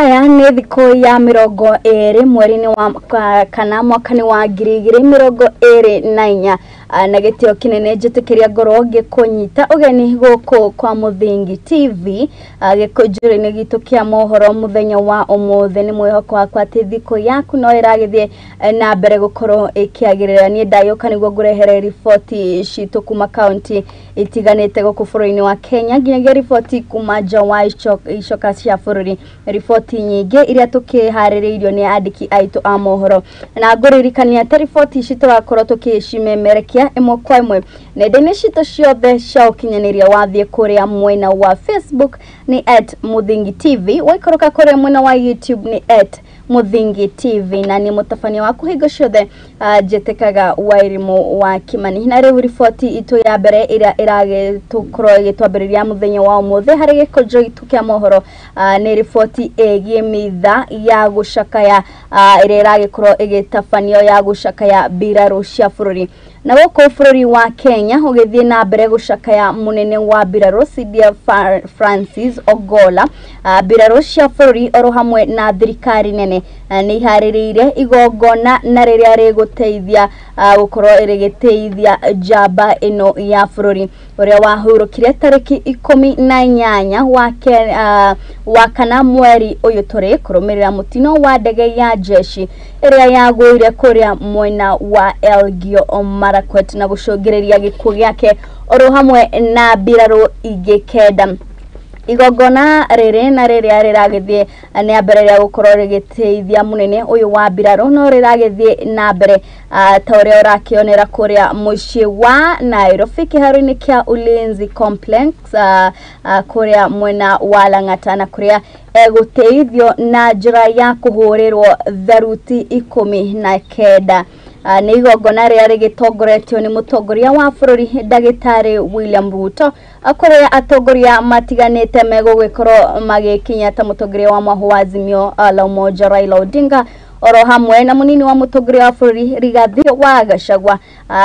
Haya nĩ thikũ ya 20 mweri-inĩ wa kana mwaka-inĩ wa 2024 na gĩtĩo kĩnene njĩtĩkĩria ngorwo ngĩkũnyita ũgeni gũkũ kwa Mũthingi TV gĩkũnjũrĩ-inĩ gitũ kĩa mohoro mũthenya wa ũmũthĩ. Nĩ mwĩhoko wakwa atĩ thikũ yaku no ĩragĩthiĩ na mbere gũkorwo ĩkĩagĩrĩra. Niĩ ndagĩũka nĩguo ngũrehere riboti citũ kuma kaunti itiganĩte gũkũ bũrũri-inĩ wa Kenya, nginyagia riboti kuma nja wa icoka cia bũrũri, riboti nyingĩ iria tũkĩharĩrĩirio nĩ andĩki aitũ a mohoro. Na ngũririkania atĩ riboti ici tũrakorwo tũkĩcimemerekia ĩmwe kwa ĩmwe nenda-inĩ citũ ciothe cia ũkinyanĩria. Wathiĩ kũrĩa mwena wa Facebook nĩ @Muthingi TV, waikũrũka kũrĩa mwena wa YouTube nĩ @Muthingi TV, na nĩ mũtabania waku hingo ciothe njĩtĩkaga Wairimũ wa Kimani. Na rĩu riboti itũ ya mbere ĩrĩa ĩragĩtũkorwo ĩgĩtwambĩrĩria mũthenya wa ũmũthĩ harĩ gĩkũnjo gitũ kĩa mohoro nĩ riboti ĩgiĩ mitha ya gũcakaya ĩrĩa ĩragĩkorwo ĩgĩtabanio ya gũcakaya mbirarũ cia bũrũri. Na gũkũ bũrũri wa Kenya ũgĩthiĩ na mbere gũcakaya mũnene wa mbirarũ CDF Francis Ogolla, mbirarũ cia bũrũri oro hamwe na thirikari nene nĩ iharĩrĩirie igongona na rĩrĩa rĩgũteithia gũkorwo rĩgĩteithia njamba ĩno ya bũrũri ũrĩa wahurũkire tarĩki 18 wa kana mweri ũyũ tũrĩ, kũrũmĩrĩra mũtino wa ndege ya jeshi ĩrĩa yagũire kũrĩa mwena wa Elgeyo Marakwet na gũcũngĩrĩria gĩkuũ gĩake oro hamwe na mbirarũ ingĩ 9. Igongona rĩrĩ na rĩrĩa rĩragĩthiĩ na mbere rĩa gũkorwo rĩgĩteithia mũnene ũyũ wa mbirarũ no rĩragĩthiĩ na mbere ta ũrĩa ũrakĩonera kũrĩa mũciĩ wa Nairobi kĩharo-inĩ kĩa Ulinzi Complex kũrĩa mwena wa Lang'ata, na kũrĩa egũteithio na njĩra ya kũhũrĩrwo tharuti 19. Nĩ igongona rĩrĩa rĩgĩtongoretio nĩ mũtongoria wa bũrũri ndagĩtarĩ William Ruto, kũrĩa atongoria matiganĩte megũgĩkorwo magĩkinya ta mũtongoria wa mwahu wa Azimio la Umoja Raila Odinga, oro hamwe na mũnini wa mũtongoria wa bũrũri Rigathi wa Gachagua,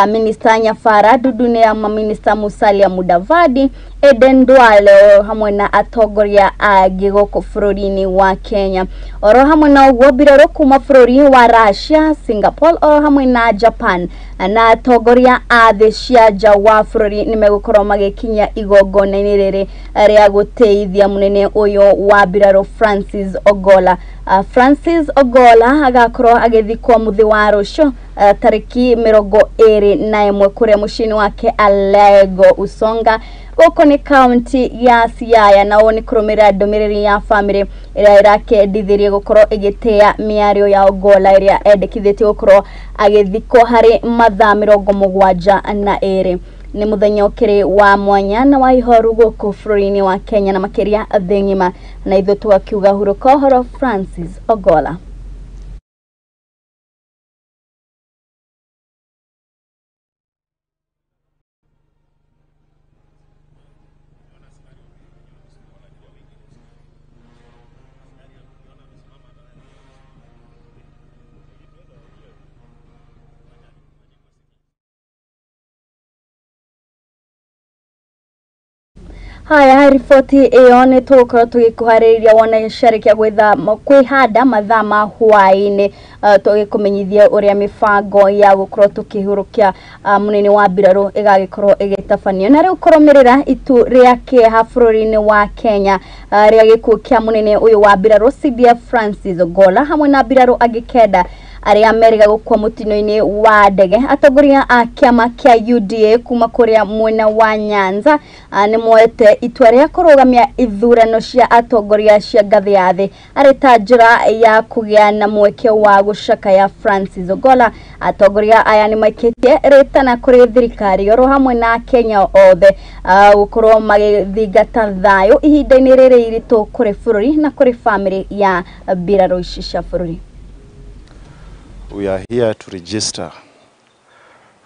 Minister Nyafara Dudu ya Minister Musalia Mudavadi, Eden Duale, oro hamwe na atongoria angĩ gũkũ bũrũri-inĩ wa Kenya. Oro hamwe na ũguo mbirarũ kuma bũrũri wa Russia, Singapore oro hamwe na Japan na atongoria a thĩ cia nja wa bũrũri nĩ megũkorwo magĩkinya igongona-inĩ rĩrĩ rĩa gũteithia mũnene ũyũ wa mbirarũ Francis Ogolla. Francis Ogolla agakorwo agĩthikwo mũthĩ wa rũciũ tarĩki 21 kũrĩa mũciĩ-inĩ wake Alego Usonga gũkũ nĩ kaunti ya Siaya. Na ũũ nĩ kũrũmĩrĩra ndũmĩrĩri ya bamĩrĩ ĩrĩa ĩrakĩendithirie gũkorwo ĩgĩtĩa mĩario ya Ogolla ĩrĩa endekithĩtie gũkorwo agĩthikwo harĩ mathaa 72. Nĩ mũthenya ũkĩrĩ wa mwanya na wa ihoru gũkũ bũrũri-inĩ wa Kenya na makĩria thĩ ng'ima, na ithuĩ tũgakiuga hurũka ũhoro Francis Ogolla. Haya, riboti ĩyo nĩ tũgũkorwo tũgĩkũharĩrĩria wona ciarĩkia kwĩhanda mathaa ma hwaĩ-inĩ, tũgĩkũmenyithia ũrĩa mĩbango ya gũkorwo tũkĩhurũkia mũnene wa mbirarũ ĩgagĩkorwo ĩgĩtabanio. Na rĩu kũrũmĩrĩra itu rĩa kĩeha bũrũri-inĩ wa Kenya rĩa gĩkuũ kĩa mũnene ũyũ wa mbirarũ CDF Francis Ogolla hamwe na mbirarũ angĩ 9 arĩa merĩga gũkua mũtino-inĩ wa ndege, atongoria a kĩama kĩa UDA kuma kũrĩa mwena wa Nyanza nĩ moete itua rĩa kũrũgamia ithurano cia atongoria cia ngathĩ ya thĩ arĩ ta njĩra ya kũgĩa na mweke wa gũcakaya Francis Ogolla. Atongoria aya nĩ maikĩtie rĩtana kũrĩ thirikari oro hamwe na Kenya othe gũkorwo magĩthingata thayũ ihinda-inĩ rĩrĩ iritũ kũrĩ bũrũri na kũrĩ bamĩrĩ ya mbirarũ ici cia bũrũri. We are here to register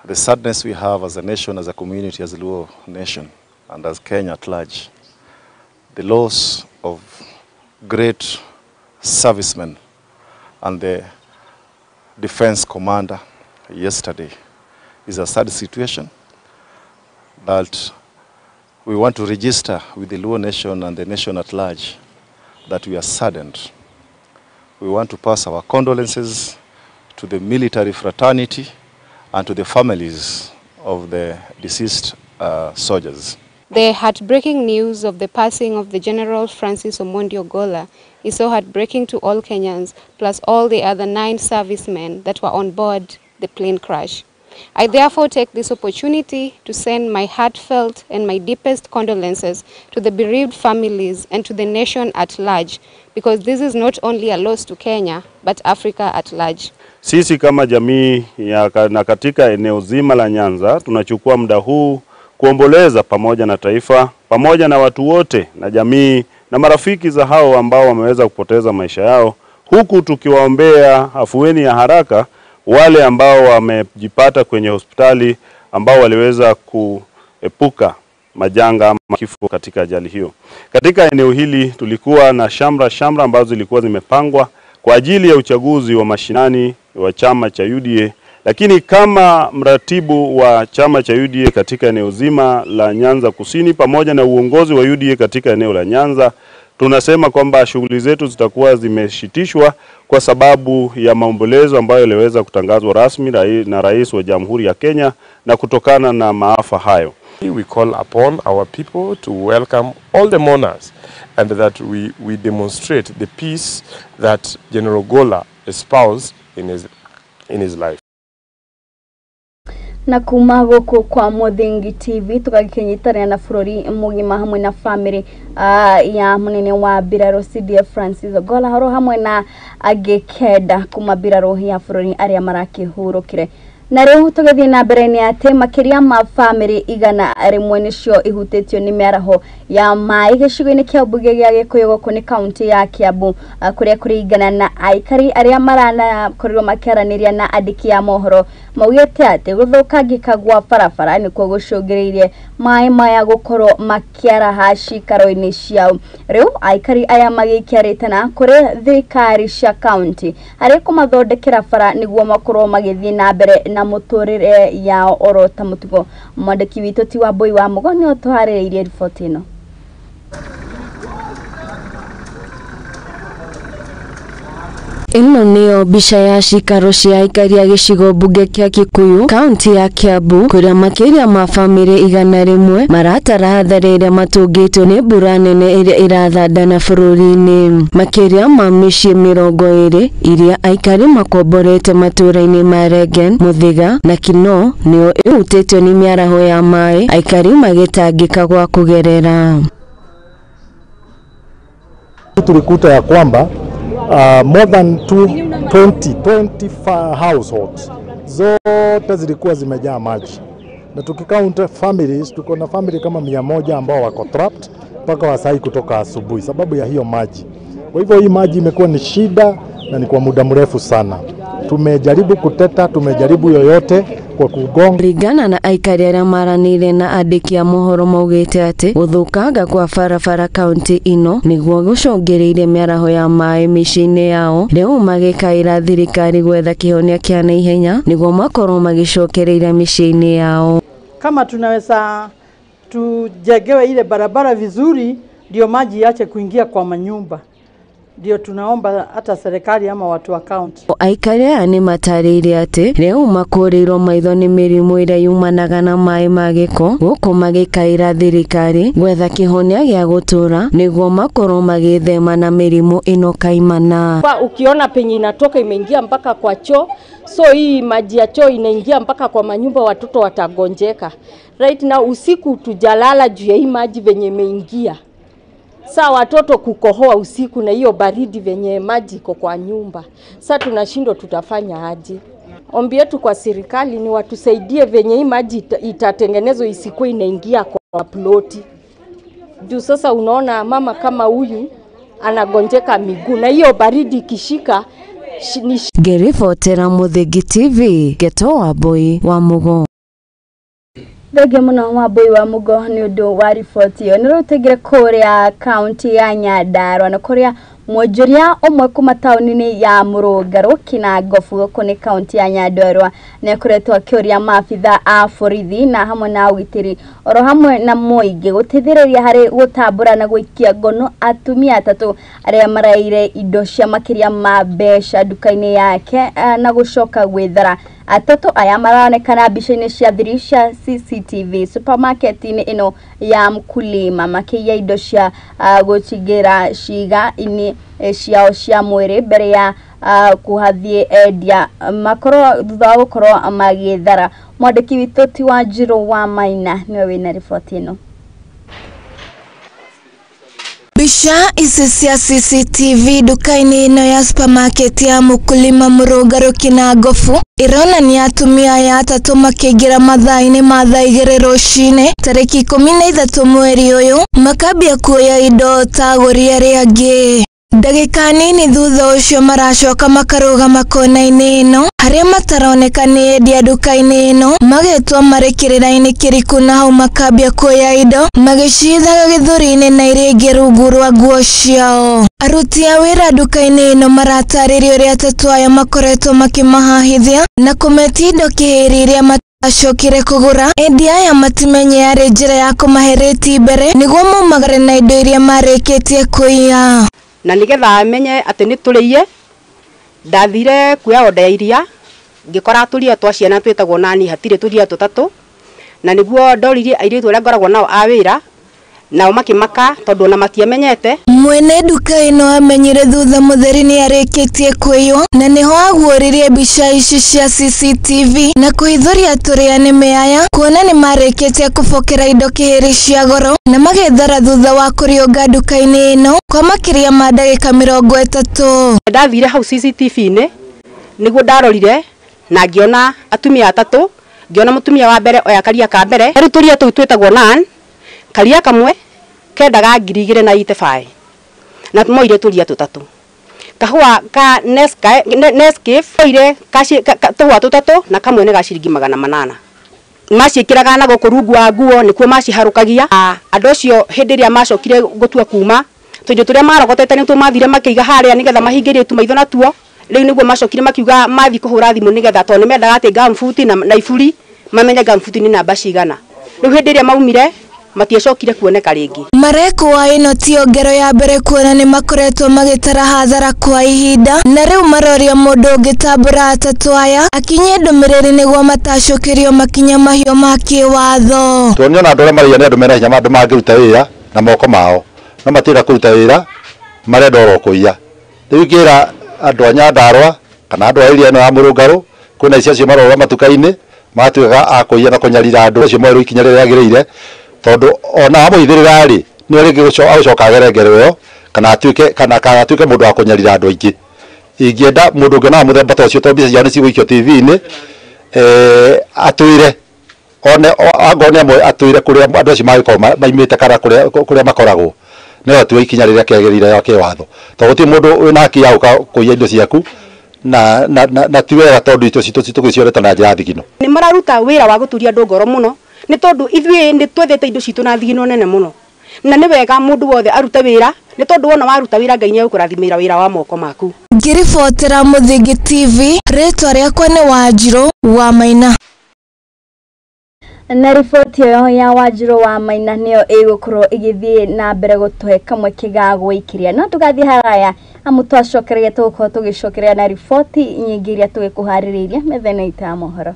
the sadness we have as a nation, as a community, as a Luo nation, and as Kenya at large. The loss of great servicemen and the defense commander yesterday is a sad situation that we want to register with the Luo nation and the nation at large that we are saddened. We want to pass our condolences to the military fraternity and to the families of the deceased soldiers. The heartbreaking news of the passing of the General Francis Omondi Ogolla is so heartbreaking to all Kenyans, plus all the other 9 servicemen that were on board the plane crash. I therefore take this opportunity to send my heartfelt and my deepest condolences to the bereaved families and to the nation at large, because this is not only a loss to Kenya, but Africa at large. Sisi kama jamii na katika eneo zima la Nyanza tunachukua muda huu kuomboleza pamoja na taifa, pamoja na watu wote na jamii na marafiki za hao ambao wameweza kupoteza maisha yao, huku tukiwaombea afueni ya haraka wale ambao wamejipata kwenye hospitali ambao waliweza kuepuka majanga ama kifo katika ajali hiyo. Katika eneo hili tulikuwa na shamra shamra ambazo zilikuwa zimepangwa kwa ajili ya uchaguzi wa mashinani wa chama cha UDA, lakini kama mratibu wa chama cha UDA katika eneo zima la Nyanza Kusini pamoja na uongozi wa UDA katika eneo la Nyanza, tunasema kwamba shughuli zetu zitakuwa zimeshitishwa kwa sababu ya maombolezo ambayo yaliweza kutangazwa rasmi na Rais wa Jamhuri ya Kenya na kutokana na maafa hayo. We call upon our people to welcome all the mourners and that we demonstrate the peace that General Ogolla espoused in his life. Na kuma guku kwa Muthingi TV tugakinyitana na bururi mugima hamwe na family ya munene wa mbirarũ CDF Francis Ogolla horo hamwe na angĩ kenda kuma mbirarũ ya bururi aria marakĩhurũkire. Na rĩu tũgĩthiĩ na mbere nĩ atĩ makĩria ma family 100 nĩcio ihutĩtio nĩ mĩaraho ya maĩ gĩcigo-inĩ kĩa mbunge gĩa Gĩkũyũ gũkũ nĩ kaunti ya Kiambu, kũrĩa kũringana na aikari arĩa maranakorirwo makĩaranĩria na andĩki a mohoro maugĩte atĩ gũthũkangĩka gwa barabara nĩkuo gũcũngĩrĩirie maĩ maya gũkorwo makĩaraha cikaro-inĩ ciao. Rĩu aikari aya magĩikia rĩtana kũrĩ thirikari cia kaunti harĩ kũmathondekera bara nĩguo makorwo magĩthiĩ na mbere na mũtũrĩre yao oro ta mũtugo. Mwandĩki witũ ti Wambui wa Mugo nĩ ũtũharĩrĩirie riboti ĩno. Ĩno nĩyo mbica ya cikaro cia aikari a gĩcigo mbunge kĩa Kikuyu kaunti ya Kiambu kũrĩa makĩria ma bamĩrĩ 100 maratara hathara ĩrĩa matũngĩtwo nĩ mbura nene ĩrĩa ĩrathandana bũrũri-inĩ. Makĩria ma mĩciĩ 20 iria aikari makomborete matũũra-inĩ ma Regen, Muthiga na Kinoo nĩyo ĩhutĩtio nĩ mĩaraho ya maĩ, aikari magĩtangĩka gwa kũgerera. Tulikuta ya kwamba more than 20 households zote zilikuwa zimejaa maji, na tukikount families tuko na family kama 100 ambao wako trapped mpaka wasai kutoka asubuhi sababu ya hiyo maji. Kwa hivyo hii maji imekuwa ni shida na ni kwa muda mrefu sana. Tumejaribu kuteta, tumejaribu yoyote kwa kugonga. Ringana na aikari arĩa maranĩire na andĩki a mohoro maugĩte atĩ gũthũkanga kwa barabara kaunti ĩno nĩguo gũcũngĩrĩirie mĩaraho ya maĩ mĩciĩ-inĩ yao, rĩu magĩkaĩra thirikari gwetha kĩhonia kĩa naihenya nĩguo makorwo magĩcokereire mĩciĩ-inĩ yao. Kama tunaweza tujengewe ile barabara vizuri ndio maji iache kuingia kwa manyumba. Ndio tunaomba hata serikali ama watu wa county. Aikari aya nĩ matarĩirie atĩ rĩu makũrĩirwo maitho nĩ mĩrimũ ĩrĩa yumanaga na maĩ ma gĩko, gũkũ magĩkaĩra thirikari gwetha kĩhonia gĩa gũtũra nĩguo makorwo magĩthema na mĩrimũ ĩno kaimana. Kwa ukiona penye inatoka imeingia mpaka kwa choo, so hii maji ya choo inaingia mpaka kwa manyumba, watoto watagonjeka. Right now usiku tujalala juu ya hii maji venye imeingia. Saa watoto kukohoa usiku na hiyo baridi venye maji iko kwa nyumba. Saa tunashindwa tutafanya aje. Ombi yetu kwa serikali ni watusaidie venye hii maji itatengenezwa isikuwe inaingia kwa ploti. Juu sasa unaona mama kama huyu anagonjeka miguu na hiyo baridi ikishika ni Ngĩribotera Muthingi TV, Geto Wambui wa Mugo. Thengio mũno Wambui wa Mugo nĩ ũndũ wa riboti ĩyo. Nĩ rĩu tũingĩre kũrĩa kaunti ya Nyandarua na kũrĩa Mwonjoria ũmwe kuma taũni-inĩ ya Mũrũngarũ Kinangofu gũkũ nĩ kaunti ya Nyandarua nĩakoretwo akĩũria maabitha a borithi na hamwe na ũgitĩri oro hamwe na mũingĩ gũteithĩrĩria harĩ gũtambũra na gũikia ngono atumia atatũ arĩa maraire indo cia makĩria ma mbeca nduka-inĩ yake na gũcoka gwĩthara. Atatũ aya maronekana mbica-inĩ cia thiri cia CCTV supermarket-inĩ ĩno ya Mkulima makĩiya indo cia gũtigĩra ciĩga-inĩ ciao cia mwĩrĩ mbere ya kũhathiĩ endia makorwo thutha wa gũkorwo magĩthara. Mwandĩki witũ ti Wanjirũ wa Maina nĩwe wĩna riboti ĩno. Mbica ici cia CCTV nduka-inĩ ĩno ya supermarket ya Mkulima Mũrũngarũ Kinangofu ironania atumia aya atatũ makĩingĩra mathaa-inĩ ma thaa 2 rũcinĩ tarĩki 13 mweri ũyũ makambia kuoya indo ta agũri arĩa angĩ. Ndagĩka nini thutha ũcio maracoka makarũgama kona-inĩ ĩno harĩa mataroneka nĩ endia nduka-inĩ ĩno magetwo marĩ kĩrĩra-inĩ kĩriku na hau makambia kuoya indo magĩcithaga gĩthũri-inĩ na iria ingĩ rungu rwa nguo ciao. Aruti a wĩra nduka-inĩ ĩno maratarĩria ũrĩa atatũ aya makoretwo makĩmahahithia na kũmetia indo kĩhĩri iria acokire kũgũra. Endia aya matimenye yarĩ njĩra ya kũmahe rĩti mbere nĩguo maumagare na indo iria marĩkĩtie kũiya. Na nigetha amenye atĩ nĩ tũrĩie ndathire kuoya oda ya iria ngĩkora tũria twa ciana twĩtagwo nani hatirĩ tũria tũtatũ na nĩguo ndoririe airĩtu arĩa ngoragwo nao a wĩra nao makĩmaka tondũ ona matiamenyete. Mwene nduka ĩno amenyire thutha mũtheri nĩ arĩkĩtie kũiywo na nĩho aguũririe mbica ici cia CCTV na kũhithũria tũrĩa nĩme aya kuona nĩ marĩkĩtie kũbokera indo kĩhĩrĩ cia goro na magethara thutha wa kũrĩũnga nduka-inĩ ĩno kwa makĩria ma ndagĩka 30. Ndathire hau CCTV-inĩ nĩguo ndarorire na ngĩona atumia atatũ, ngĩona mũtumia wa mbere oya karia ka mbere rĩu tũria tũu twĩtagwo nan karia kamwe kendaga 2,085 na moire tũria tũtatũ kahũa ka Nescafe moire tũhũa tũtatũ na kamwe nĩ ga ciringi 800 maciĩkĩraga na gũkũ rungu wa nguo nĩkuo maciharũkagia. Andũ acio hĩndĩ ĩrĩa macokire gũtua kuma tũindo tũrĩa marogotete nĩ tũmathire makĩiga harĩa nĩgetha mahingĩrie tũmaitho natuo rĩu nĩguo macokire makiuga mathi kũhũra thimũ nĩgetha tondũ nĩmendaga atĩ gambuti na iburi mamenye gambuti nĩ namba cigana. Rĩu hĩndĩ ĩrĩa maumire matiacokire kuoneka rĩngĩ. Marekwo ĩno tiyo ngero ya mbere kuona nĩ makoretwo magĩtara hathara kwa ihinda na rĩu maroria mũndũ ũngĩtambũra atatũ aya akinyie ndũmĩrĩri nĩguo matacũkĩrio makinya mahiũ ma kĩwatho. Tuonio na andũ arĩa maraiya nĩ andũ mena hinya, andũ mangĩruta wĩra na moko mao no matirenda kũruta wĩra marenda oro kũiya. Rĩu ingĩra andũ a Nyandarua kana andũ a area ĩno ya Mũrũngarũ kwĩna ici acio marora matuka-inĩ magatuĩka a kũiya na kũnyarira andũ acio moerwo ikinya rĩrĩa rĩagĩrĩire tondũ ona amũhithĩrĩra rĩ nĩ rĩngĩ agũcoka agere ngero ĩyo kana atuĩke mũndũ wa kũnyarira andũ aingĩ. Ingĩenda mũndũ ũngĩona mũthemba ta ũcio tondũ mbica ciao nĩ cigũikio TV-inĩ atwĩre one angorwo nĩ amwe atwĩre kũrĩa andũ acio mangĩkorwo maimĩte kana kũrĩa makoragwo nĩyo atue ikinya rĩrĩa kĩagĩrĩire rĩa kĩwatho tondũ gũtirĩ mũndũ wĩna haki ya gũka kũiya indo ciaku na ti wega tondũ indo citũ tũgĩciorete na njĩra ya thigino. Nĩ mararuta wĩra wa gũturia andũ ngoro mũno nĩ tondũ ithuĩ nĩ twethete indo citũ na thigino nene mũno na nĩ wega mũndũ wothe arute wĩra nĩ tondũ wona waruta wĩra Ngai nĩ egũkũrathimĩra wĩra wa moko maku. Ngĩribotera Mũthingi TV, rĩtwa rĩakwa nĩ Wanjirũ wa Maina. Na riboti ĩyo ya Wanjirũ wa Maina nĩyo ĩgũkorwo ĩgĩthiĩ na mbere gũtũhe kamweke ga gwĩkiria no tũgathiĩ haraya amu twacokereria tũgũkorwo tũgĩcokereria na riboti nyingĩ iria tũgĩkũharĩrĩirie metha-inĩ itũ ya mohoro.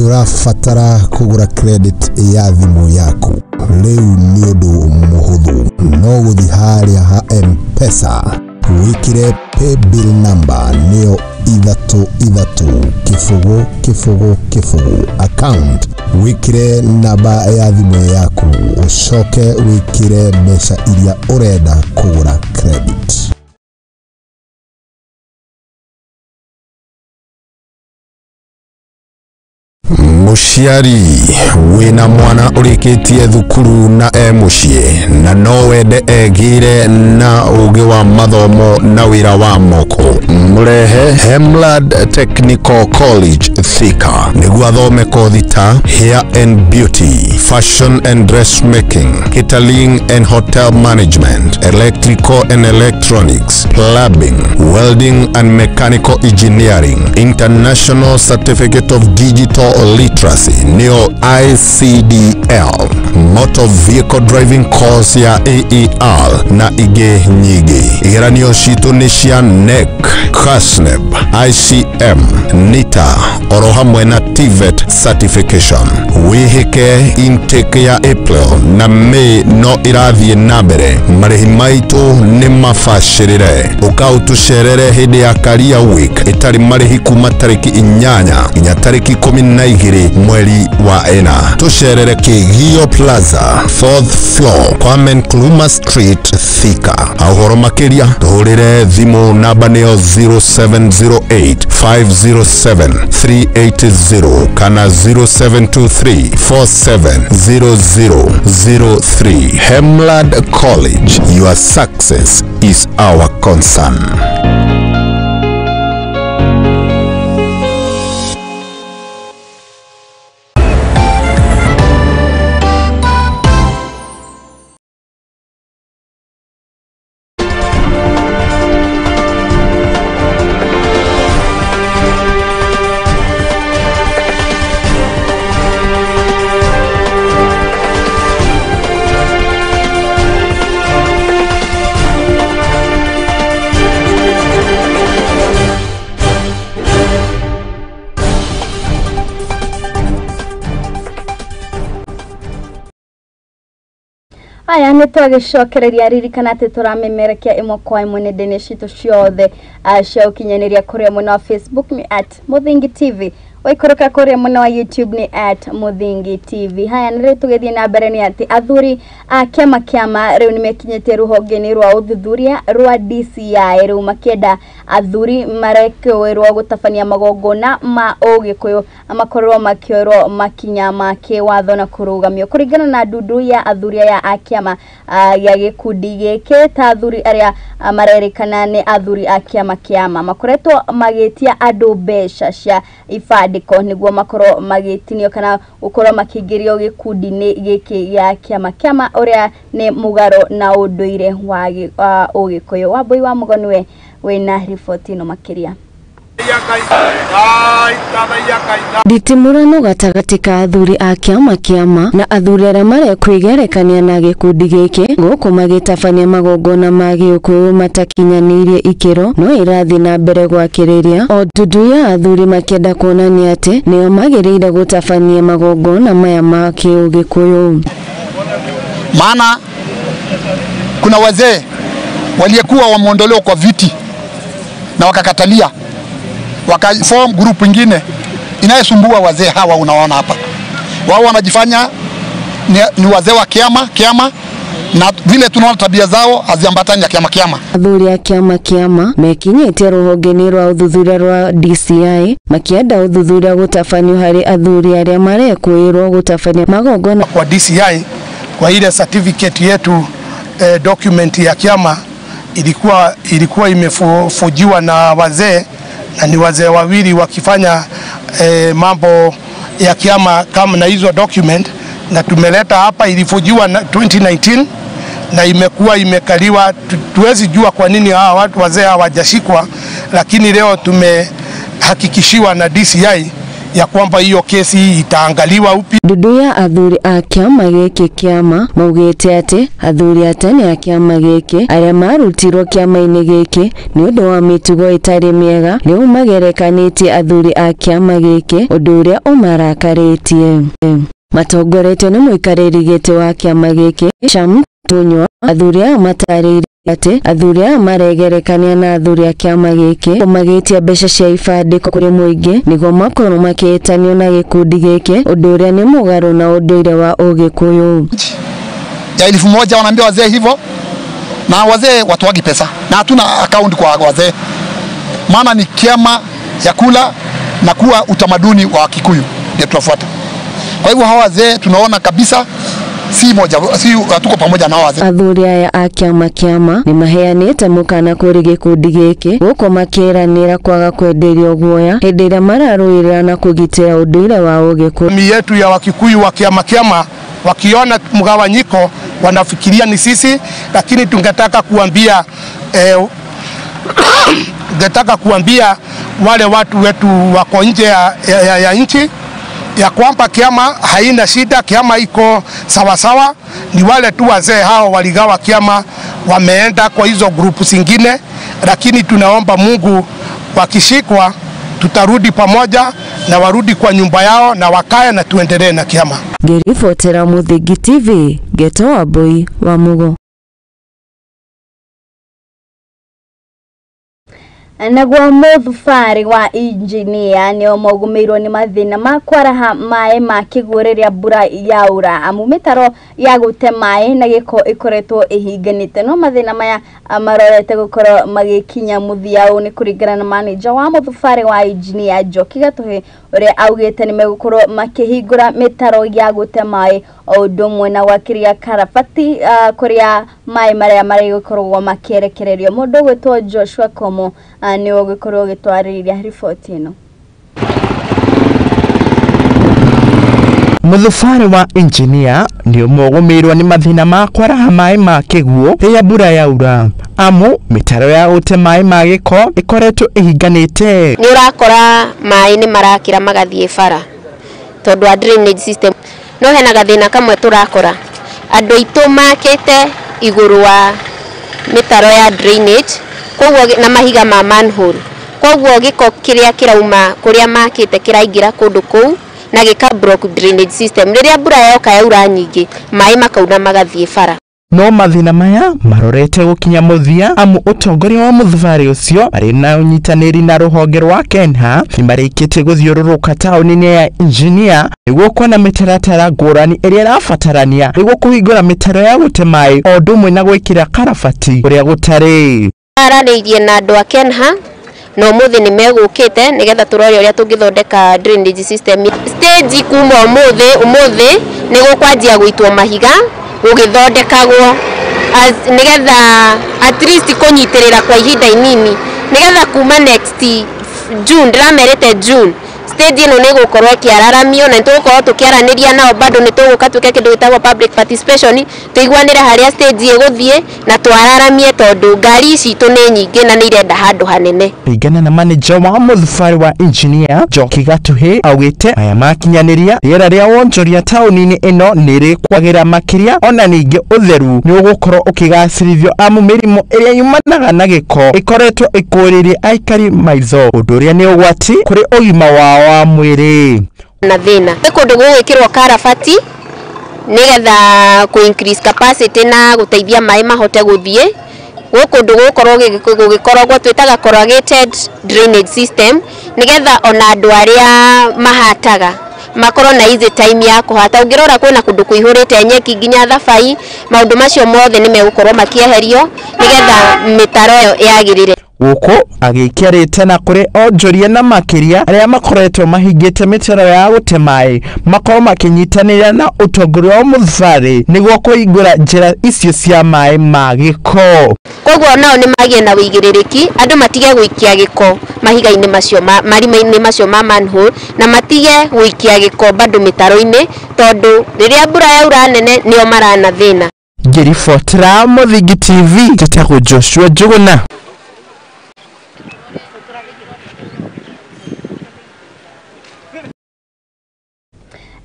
Ũrabatara kũgũra credit ya thimũ yaku rĩu nĩ ũndũ mũhũthũ no gũthiĩ harĩa ha M-Pesa wĩkĩre paybill number nĩyo ithatũ ithatũ kĩbũgũ kĩbũgũ kĩbũgũ account wĩkĩre namba ya thimũ yaku ũcoke wĩkĩre mbeca iria ũrenda kũgũra credit. Mũciari wĩna mwana ũrĩkĩtie thukuru na e mũciĩ na no wende egĩre na ũgĩ wa mathomo na wĩra wa moko, mũrehe Hemlad Technical College Thika nĩguo athome kothi ta hair and beauty, fashion and dressmaking, catering and hotel management, electrical and electronics, plumbing, welding and mechanical engineering, international certificate of digital literacy neo ICDL, motor vehicle driving course ya AER na ingĩ nyingĩ. Igeranio citũ nĩ cia NEC, KASNEB, ICM, NITA oro hamwe na TVET certification. Wĩhĩke intake ya April na May no ĩrathiĩ na mbere. Marĩhi maitũ nĩ mabacĩrĩre. Ũka ũtũcerere hĩndĩ ya Career Week ĩtarĩ marĩhi kuma tarĩki 8 nginya tarĩki 12 mweri wa 4. Tũcerere Kĩgio Plaza, 4th floor, Kwame Nkrumah Street, Thika. Ũhoro makĩria tũhũrĩre thimũ namba nĩyo 0708 507 380 kana 0723 470003. Hemlad College, your success is our concern. Aya nĩ twagĩcokereria ririkana atĩ tũramemerekia ĩmwe kwa ĩmwe nenda-inĩ citũ ciothe cia ũkinyanĩria kũrĩa mwena wa Facebook nĩ @Muthingi TV, waikũrũka kũrĩa mwena wa YouTube nĩ @Muthingi TV. Haya nĩ rĩu tũgĩthiĩ na mbere nĩ atĩ athuri a kĩama kĩama rĩu nĩ mekinyĩtie rũhonge-inĩ rwa ũthuthuria rwa DCI rĩu makĩenda athuri marekĩrwo gũtabania magongona ma ũgĩkũyũ makorwo makĩoerwo makinya ma kĩwatho na kũrũgamio kũringana na ndundu ya athuri aya a kĩama gĩa gĩkundi gĩkĩ ta athuri arĩa marerĩkana nĩ athuri a kĩama kĩama makoretwo magĩtia andũ mbeca cia ibandĩko nĩguo makorwo magĩtinio kana gũkorwo makĩingĩrio gĩkundi-inĩ gĩkĩ gĩa kĩama kĩama ũrĩa nĩ mũgarũ na ũndũire wa ũgĩkũyũ. Wambui wa Mũgonwe wĩna riboti ĩno makĩria. Nditimũrano gatagatĩ ka athuri a kĩama kĩama na athuri arĩa marekwigerekania na gĩkundi gĩkĩ gũkũ magĩtabania magongona ma gĩũkũyũ matakinyanĩirie ikĩro no ĩrathiĩ na mbere gwakĩrĩria o ndundu ya athuri makĩenda kuonania atĩ nĩo magĩrĩire gũtabania magongona maya ma kĩũgĩkũyũ. Maana kuna wazee waliyekuwa wameondolewa kwa viti na wakakatalia, wakaform group ingine inayosumbua wazee hawa. Unaona hapa wao wanajifanya ni wazee wa kiama kiama, na vile tunaona tabia zao haziambatani na kiama kiama. Athuri a kiama kiama mekinyĩtie rũhonge-inĩ rwa ũthuthuria rwa DCI makĩenda ũthuthuria gũtabanio harĩ athuri arĩa marekũĩrwo gũtabania magongona kwa DCI. Kwa ile certificate yetu document ya kiama ilikuwa imefujiwa na wazee, na ni wazee wawili wakifanya mambo ya kiama kama na hizo document, na tumeleta hapa. Ilifujiwa na 2019 na imekuwa imekaliwa, tuwezi jua kwa nini hawa watu wazee hawajashikwa, lakini leo tumehakikishiwa na DCI ya kwamba hiyo kesi itaangaliwa upya. Ndundu ya athuri a kĩama gĩkĩ kĩama maugĩte atĩ athuri a tene a kĩama gĩkĩ arĩa marutirwo kĩama-inĩ gĩkĩ nĩ ũndũ wa mĩtugo ĩtarĩ mĩega rĩu magerekanĩtie athuri a kĩama gĩkĩ ũndũ ũrĩa ũmarakarĩtie. Matongoretio nĩ mũikarĩri gĩtĩ wa kĩama gĩkĩ Sham Gũtunywo athuri aya matarĩirie atĩ athuri aya maregerekania na athuri a kĩama gĩkĩ magĩtia mbeca cia ibandĩko kũrĩ mũingĩ nĩguo makorwo makĩĩtanio na gĩkundi gĩkĩ, ũndũ ũrĩa nĩ mũgarũ na ũndũire wa Ũgĩkũyũ. Ya 1000 wanaambia wazee hivyo, na wazee watoagi pesa na hatuna account kwa wazee, maana ni kiama ya kula na kuwa utamaduni wa Kikuyu ndio tunafuata. Kwa hivyo hawa wazee tunaona kabisa si moja, si hatuko pamoja na wazee. Athuri aya a kĩama kĩama nĩ maheanĩte mũkana kũrĩ gĩkundi gĩkĩ gũkũ makĩranĩra kwaga kwenderio guoya hĩndĩ ĩrĩa mararũĩrĩra na kũgitĩra ũndũire wa Ũgĩkũyũ. Jamii yetu ya Wakikuyu wa kiama kiama wakiona mgawanyiko wanafikiria ni sisi, lakini tungetaka kuambia tungetaka kuambia wale watu wetu wako nje ya nchi ya kwamba kiama haina shida, kiama iko sawasawa. Ni wale tu wazee hao waligawa kiama wameenda kwa hizo grupu zingine, lakini tunaomba Mungu wakishikwa tutarudi pamoja na warudi kwa nyumba yao na wakae na tuendelee na kiama. Ngĩribotera Mũthingi TV, Geto Wambui wa Mugo. Naguo mũthubarĩ wa injinia nĩo mogũmĩirwo nĩ mathĩna ma kwaraha maĩ ma kĩguũ rĩrĩa mbura yaura, amu mĩtaro ya gũte maĩ na gĩko ĩkoretwo ĩhinganĩte. No mathĩna maya marorete gũkorwo magĩkinya mũthia ũũ nĩ kũringana na manager wa mũthubarĩ wa injinia Njoki Gatuhĩ, ũrĩa augĩte nĩ megũkorwo makĩhingũra mĩtaro ya gũte maĩ o ũndũ ũmwe na gwakĩria karabati kũrĩa maĩ marĩa marĩgũkorwo makĩrekererio. Mũndũ ũgwĩtwo Joshua Komo nĩwe ũgũkorwo ũgĩtwarĩrĩria riboti ĩno. Mũthubarĩ wa injinia nĩ ũmwe ũgũmĩirwo nĩ mathĩna ma kwaraha maĩ ma kĩguũ rĩrĩa mbura yaura, amu mĩtaro ya gũte maĩ ma gĩko ĩkoretwo ĩhinganĩte. Nĩ ũrakora maĩ nĩ marakĩra magathiĩ bara tondũ wa drainage system, no hena gathĩna kamwe tũrakora andũ aitũ makĩte igũrũ wa mĩtaro ya drainage, koguo na mahiga ma manhole, koguo gĩko kĩrĩa kĩrauma kũrĩa makĩte kĩraingĩra kũndũ kũu na gĩka block drainage system. Rĩrĩa mbura yoka yaura nyingĩ, maĩ makauna magathiĩ bara. No mathĩna maya marorete gũkinya mũthia, amu ũtongoria wa mũthubarĩ ũcio marĩ na ũnyitanĩri na rũhonge rwa Kenha nĩ marĩkĩtie gũthiũrũrũka taũni-inĩ ya Injinia nĩguo kuona mĩtaratara ngũrani ĩrĩa ĩrabatarania nĩguo kũhingũra mĩtaro ya gũte maĩ o ũndũ ũmwe na gwĩkĩra karabati kũrĩa gũtarĩ. Aranĩirie na andũ a Kenha na ũmũthĩ nĩ megũkĩte nĩgetha tũrore ũrĩa tũngĩthondeka drainage system. Stage kuma ũmũthĩ nĩ gũkwanjia gũitwo mahiga gũgĩthondekagwo nĩgetha at least kũnyitĩrĩra kwa ihinda inini, nĩgetha kuma next June, ndĩramerĩte June, stage ĩno nĩ ĩgũkorwo ĩkĩararamio na nĩtũgũkorwo tũkĩaranĩria nao bado nĩ tũgũka twĩke kĩndũ gĩtagwo public participation, tũiguanĩre harĩa stage ĩgũthiĩ na twararamie tondũ ngari citũ nĩ nyingĩ na nĩ irenda handũ hanene. Kũringana na manager wa mũthubarĩ wa injinia Njoki Gatuhĩ, augĩte aya makinyanĩria rĩera rĩa wonjoria taũni-inĩ ĩno nĩ rĩkwagĩra makĩria, ona ningĩ ũtheru nĩ ũgũkorwo ũkĩgacĩrithio, amu mĩrimũ ĩrĩa yumanaga na gĩko ĩkoretwo ĩkũrĩrie aikari maitho, ũndũ ũrĩa nĩ ũgwati kũrĩ ũgima wao wa mwĩrĩ. Na thĩna nĩ kũndũ gũgwĩkĩrwo karabati nĩgetha kũ increase capacity na gũteithia maĩ mahote gũthiĩ. Gwĩ kũndũ gũgũkorwo gũgĩkorogwo twĩtaga corrugated drainage system, nĩgetha ona andũ arĩa mahataga makorwo na easy time ya kũhata. Ũngĩrora kwĩna kũndũ kũihũrĩte nyeki nginya thabai, maũndũ macio mothe nĩ megũkorwo makĩeherio nĩgetha mĩtaro ĩyo yagĩrĩre. Gũkũ agĩikia rĩtana kũrĩ onjoria na makĩria arĩa makoretwo mahingĩte mĩtaro ya gũte maĩ makorwo makĩnyitanĩra na ũtongoria wa mũthubarĩ nĩguo kũhingũra njĩra icio cia maĩ ma gĩko. Koguo nao nĩ magĩe na wĩigĩrĩrĩki, andũ matige gũikia gĩko mahiga-inĩ macio marima-inĩ macio ma manhole, na matige gũikia gĩko bado mĩtaro-inĩ, tondũ rĩrĩa mbura yaura nene nĩo marana thĩna. Ngĩribotera Mũthingi TV, njĩtagwo Joshua Njuguna.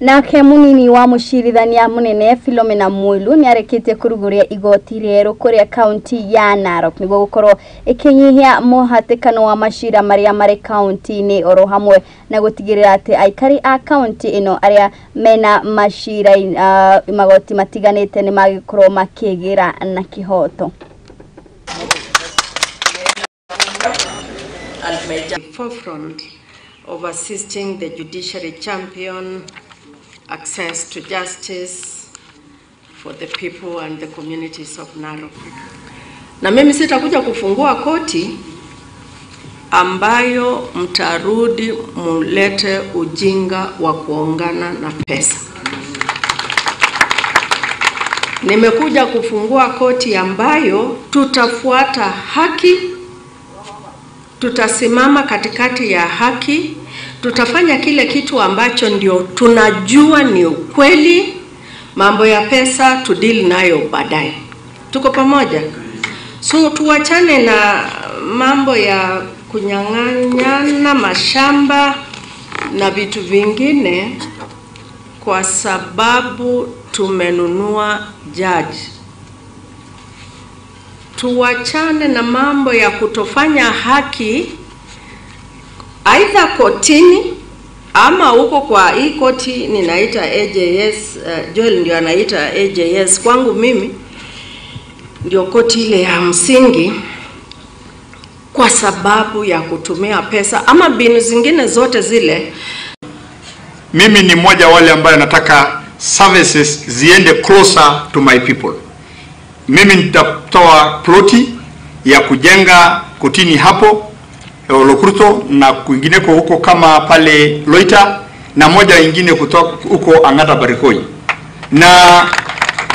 Nake munini wa mucirithania munene Philomena Mwilu niareketie kuruguria igoti rieru kuria kaunti ya Narok niguo gukorwo ikinyihia muhatikano wa macira maria mari kaunti-ini oro hamwe na gutigirira ati aikari a kaunti ino aria mena macira magoti matiganite ni magikorwo makigira na kihoto. Forefront of assisting the judiciary champion access to justice for the people and the communities of Narok. Na mimi sitakuja kufungua koti ambayo mtarudi mulete ujinga wa kuongana na pesa. Nimekuja kufungua koti ambayo tutafuata haki, tutasimama katikati ya haki, tutafanya kile kitu ambacho ndio tunajua ni ukweli. Mambo ya pesa tudili nayo baadaye. Tuko pamoja? So tuachane na mambo ya kunyang'anyana mashamba na vitu vingine, kwa sababu tumenunua judge. Tuachane na mambo ya kutofanya haki aidha kotini ama huko kwa hii koti ninaita AJS, Joel ndio anaita AJS, kwangu mimi ndio koti ile ya msingi, kwa sababu ya kutumia pesa ama mbinu zingine zote zile. Mimi ni mmoja wale ambaye nataka services ziende closer to my people. Mimi nitatoa ploti ya kujenga kotini hapo Lokurto na kwingineko huko kama pale Loita na moja ingine kutoka huko Angata Barikoi. Na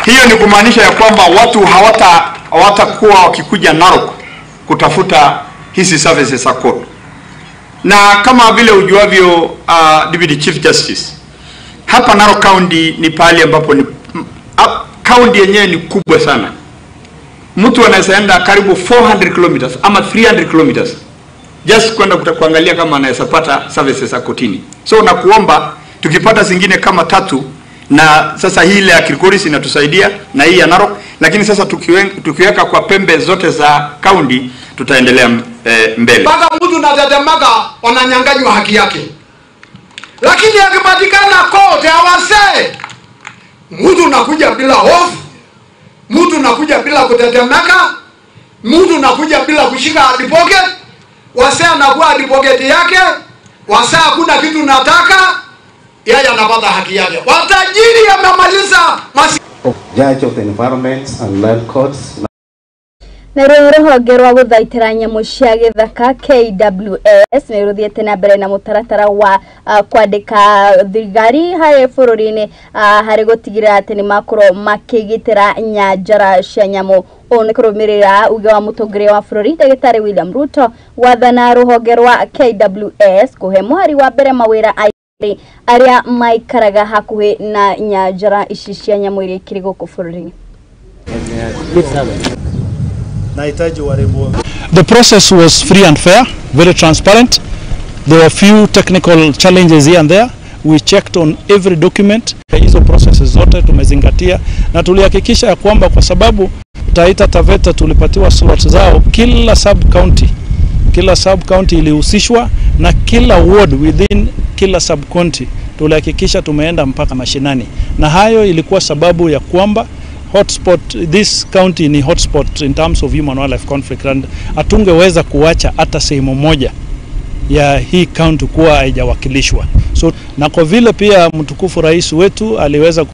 hiyo ni kumaanisha ya kwamba watu hawatakuwa wakikuja Narok kutafuta hizi services za court. Na kama vile ujuavyo, Deputy Chief Justice, hapa Narok County ni pahali ambapo ni county yenyewe ni kubwa sana. Mtu anaweza enda karibu 400 kilometers ama 300 kilometers just kwenda kuangalia kama anaweza pata services za kotini. So nakuomba tukipata zingine kama tatu, na sasa hii ile ya Kilgoris inatusaidia na hii ya Narok, lakini sasa tukiweka kwa pembe zote za county tutaendelea mbele. Mpaka mtu na dadamaga wananyang'anywa haki yake. Lakini akipatikana kote hawasee. Mtu nakuja bila hofu, mtu nakuja bila kutetemeka, mtu nakuja bila kushika hadi pocket. Wasee anakuwa hadi pocket yake, wasee hakuna kitu nataka, yeye anapata haki yake. Watajiri amemaliza Judge of the Environment and Land Courts. Naruo ruhonge rwa guthaitira nyamu cia githaka KWS ni ruthiete na mbere na mutaratara wa kwandika thigari hari bururi-ini hari gutigirira ati ni makorwo makigitira nyanjara cia nyamu. Ũũ nĩ kũrũmĩrĩra uge wa mũtongoria wa bũrũri Ndagĩtarĩ William Ruto gwathana rũhonge rwa KWS kũhe mũhari wa mbere mawĩra aingĩ arĩa maikaraga hakuhĩ na nyanjara ici cia nyamũ iria ikĩrĩ gũkũ bũrũri-inĩ. The process was free and fair, very transparent. There were few technical challenges here and there. We checked on every document. Hizo processes zote tumezingatia na tulihakikisha ya kwamba kwa sababu Taita Taveta tulipatiwa slots zao, kila sub county ilihusishwa na kila ward within kila sub county tulihakikisha tumeenda mpaka mashinani, na hayo ilikuwa sababu ya kwamba hotspot, this county ni hotspot in terms of human wildlife conflict, and hatungeweza kuacha hata sehemu moja ya hii county kuwa haijawakilishwa. So na kwa vile pia mtukufu rais wetu aliweza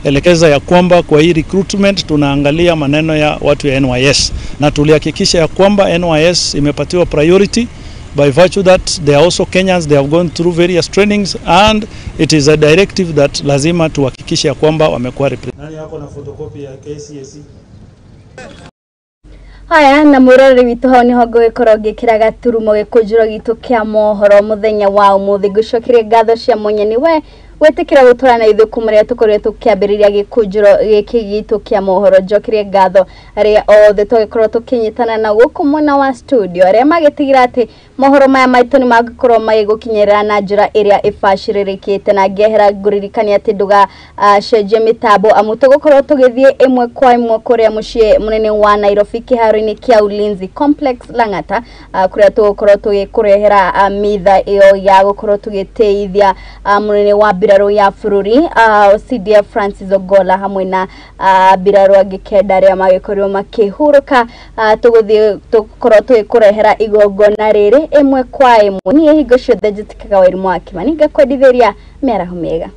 kuelekeza ya kwamba kwa hii recruitment tunaangalia maneno ya watu ya NYS, na tulihakikisha ya kwamba NYS imepatiwa priority by virtue that they are also Kenyans, they have gone through various trainings, and it is a directive that lazima tuhakikishe ya kwamba wamekuwa represented. Nani yako na photocopy ya KCSE? Haya, na mwiroreri witũ hau nĩho ngũgĩkorwo ngĩkĩra gaturumo gĩkũnjĩro gitũ kĩa mohoro mũthenya wa ũmũthĩ. Ngũcokerie ngatho cia mwanya nĩ we Gwĩtĩkĩra gũtwara na ithuĩ kuma rĩrĩa tũkoretwo tũkĩambĩrĩria gĩkũnjĩro gĩkĩ gitũ kĩa mohoro. Njokerie ngatho arĩa othe twagĩkorwo tũkĩnyitana na gũkũ mwena wa studio, arĩa magĩtigĩra atĩ mohoro maya maitũ nĩ mangĩkorwo magĩgũkinyĩrĩra na njĩra ĩrĩa ĩbacĩrĩrĩkĩte. Na ngehera ngũririkania atĩ ndũgacenjie mĩtambo, amu tũgũkorwo tũgĩthiĩ ĩmwe kwa ĩmwe kũrĩa mũciĩ mũnene wa Nairobi, kĩharo-inĩ kĩa Ulinzi Complex Lang'ata, kũrĩa tũgũkorwo tũgĩkũrehera mitha ĩyo ya gũkorwo tũgĩtĩithia mũnene wa mbirarũ ya bũrũri CDF Francis Ogolla hamwe na mbirarũ angĩ 9 arĩa magĩkorirwo makĩhurũka. Tũgũthiĩ tũgũkorwo tũgĩkũrehera igongona rĩrĩ ĩmwe kwa ĩmwe. Niĩ hingo ciothe njĩtĩkaga Wairimu wa Kimani, ngakwendithĩria mĩaraho mĩega.